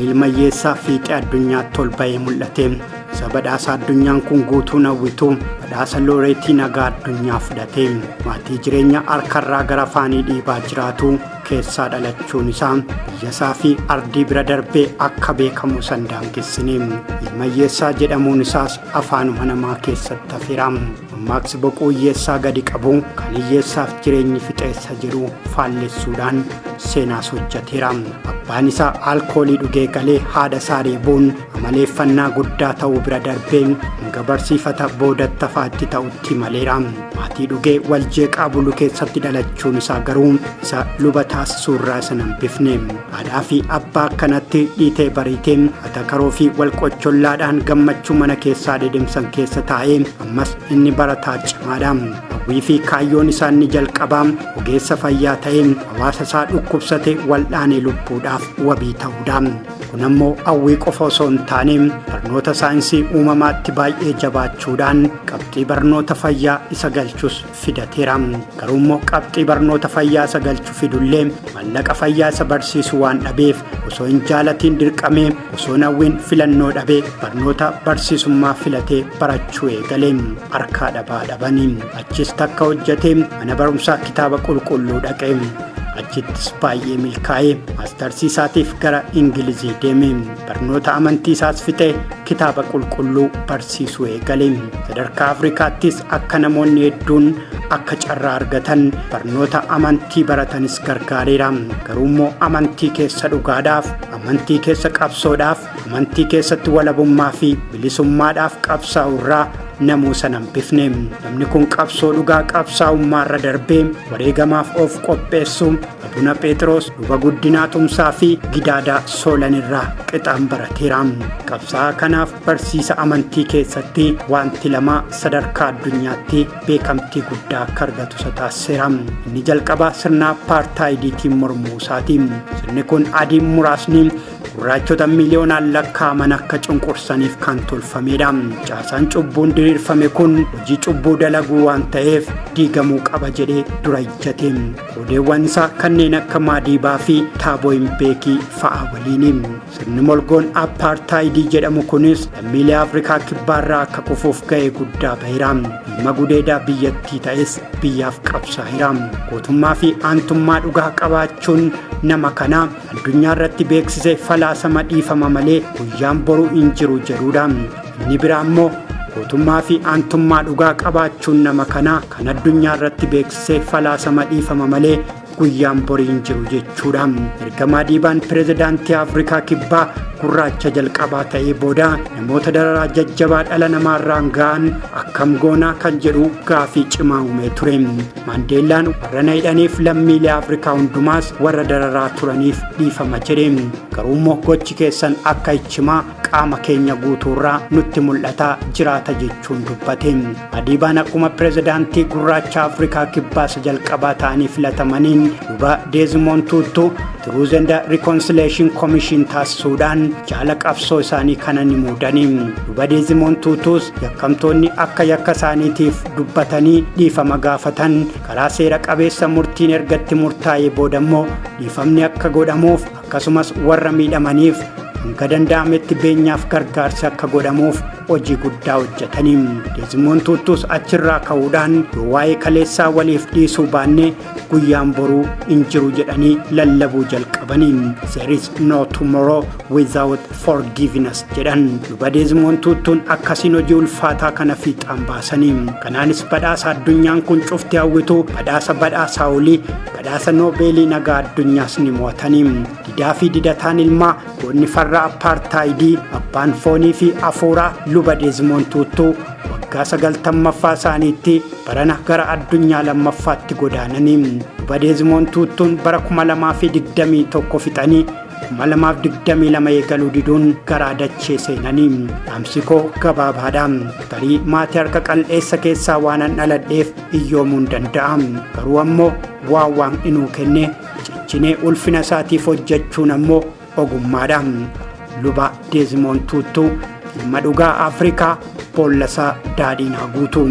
Ilma hiyyeessaa fiixee addunyaatti ol ba'ee mul'ate. Isa badhaasa addunyaan kun guutuun hawwitu, badhaasa looreetii nagaa addunyaa fudhate. Maatii jireenya harkarraa gara afaanii dhiibaa jiraatu keessaa dhalachuun isaa biyya isaa fi ardii bira darbee akka beekamu san daangessine. Ilma hiyyeessaa jedhamuun isaas afaanuma namaa keessatti hafeera. Mammaaksi boquu hiyyeessaa gadi qabu kan hiyyeessaaf jireenyi fixeessa jedhu faallessuudhaan seenaas hojjeteera. Abbaan isaa alkoolii dhugee galee haadha isaa reebuun amaleeffannaa guddaa ta'uu bira darbee hanga barsiifata boodatti hafaatti ta'utti maleera. Maatii dhugee wal jeeqaa bulu keessatti dhalachuun isaa garuu isa luba taasisuurraa isa hin hambifne. Haadhaa fi abbaa akkanatti dhiitee bariitee atakaroo fi wal qochollaadhaan gammachuu mana keessaa dhedhemsan keessa taa'ee ammas inni barataa cimaadha. Hawwii fi kaayyoon isaa inni jalqabaa ogeessa fayyaa ta'ee hawaasa isaa dhukkubsate wal'aanee lubbuudhaaf wabii ta'uudha. Kun ammoo hawwii qofa osoo hin taane, barnoota saayinsii uumamaatti baay'ee jabaachuudhaan qabxii barnoota fayyaa isa galchus fidateera. Garuu immoo qabxii barnoota fayyaa isa galchu fidullee maallaqa fayyaa isa barsiisu waan dhabeef, osoo hin jaalatiin dirqamee, osoo hawwiin filannoo dhabee barnoota barsiisummaa filatee barachuu eegale. Harkaa dhabaa dhabanii achis takka hojjetee mana barumsaa kitaaba qulqulluu dhaqe. Achittis baay'ee milkaa'ee maastarsii isaatiif gara Ingilizii deeme. Barnoota amantii isaas fixee kitaaba qulqulluu barsiisuu eegale. Sadarkaa Afrikaattis akka namoonni hedduun akka carraa argatan barnoota amantii baratanis gargaareera. Garuu immoo amantii keessa dhugaadhaaf, amantii keessa qabsoodhaaf, amantii keessatti walabummaa fi bilisummaadhaaf qabsaa'urraa namuu sana hambifne. Namni kun qabsoo dhugaa qabsaa'ummaarra darbee wareegamaaf of qopheessu Abuna Phexros, Luba Guddinaa Tumsaa fi Gidaadaa Soolan irraa qixaan barateera. Qabsaa'aa kanaaf barsiisa amantii keessatti wanti lama sadarkaa addunyaatti beekamtii guddaa akka argatu isa taasiseera. Inni jalqabaa sirna apartheidiitiin mormuu isaati. Sirni kun adiin muraasni gurraachota miiliyoonaan lakkaa'aman akka cunqursaniif kan tolfamedha. Caasaan cubbuun diriirfame kun hojii cubbuu dalaguu waan ta'eef diigamuu qaba jedhee dura ijjate. Qodeewwan isaa kanneen akka Maadiibaa fi Taaboo Imbeekii fa'a waliini. Sirni molgoon apartheid jedhamu kunis lammiilee Afrikaa kibbaarraa akka kufuuf ga'ee guddaa baheera. Ilma gudeedaa biyyattii ta'es biyyaaf qabsaa'eera. Gootummaa fi aantummaa dhugaa qabaachuun nama kanaa addunyaa irratti beeksise falaasama dhiifama malee guyyaan boruu hin jiru jedhudha. Inni biraa immoo gootummaa fi aantummaa dhugaa qabaachuun nama kanaa kan addunyaa irratti beeksise falaasama dhiifama malee guyyaan borii hin jiru jechuudha. Erga Maadiibaan pirezidaantii Afrikaa Kibbaa gurraacha jalqabaa ta'ee booda namoota dararaa jajjabaa dhala namaarraan ga'an akkam goonaa kan jedhu gaafii cimaa uumee ture. Maandeellaan warra na hidhaniif, lammiilee Afrikaa hundumaas warra dararaa turaniif dhiifama jedhe. Garuu immoo gochi keessan akka ichimaa qaama keenya guutuurraa nutti mul'ataa jiraata jechuun dubbate. Madiibaan akkuma pirezidaantii gurraacha Afrikaa Kibbaa isa jalqabaa ta'anii filatamaniin luba Deezimoon Tuuttuu Truth and Reconciliation Commission taasisuudhaan jaala qabsoo isaanii kana ni muudanii. Luba Deezimoon Tuutuus yakkamtoonni akka yakka isaaniitiif dubbatanii dhiifama gaafatan, karaa seera qabeessa murtiin ergatti murtaa'ee boodammoo dhiifamni akka godhamuuf, akkasumas warra miidhamaniif hanga danda'ametti beenyaaf gargaarsi akka godhamuuf hojii guddaa hojjetanii. Deezimoon Tuuttuus achirraa ka'uudhaan yoo waa'ee kaleessaa waliif dhiisuu baanne guyyaan boruu hin jiru jedhanii lallabuu jalqabanii. "There is no tomorrow without forgiveness" jedhan. Luba Deezimoon Tuuttuun akkasiin hojii ulfaataa kana fiixaan baasanii. Kanaanis badhaasa addunyaan kun cufti hawwitu, badhaasa badhaasaa olii, badhaasa Noobeelii nagaa addunyaas ni mo'atanii. Didaa fi didataan ilmaa goonni farra apartheid, abbaan foonii fi afuuraa, Luba Deezimoon Tuuttuu waggaa 90ffaa isaaniitti barana gara addunyaa lammaffaatti godaananii. Luba Deezimoon Tuuttuun bara 2021 fixanii 2022 eegaluu diduun garaa dachee seenanii. Dhaamsi koo gabaabaadha. Tarii maatii harka qal'eessa keessaa waanan dhaladheef iyyoomuu hin danda'a. Garuu ammoo waan waan inuu kenne cichinee ulfina isaatiif hojjechuun ammoo ogummaadha. Luba Deezimoon Tuuttuu, ilma dhugaa Afrikaa, boollasaa daadhiin haa guutu.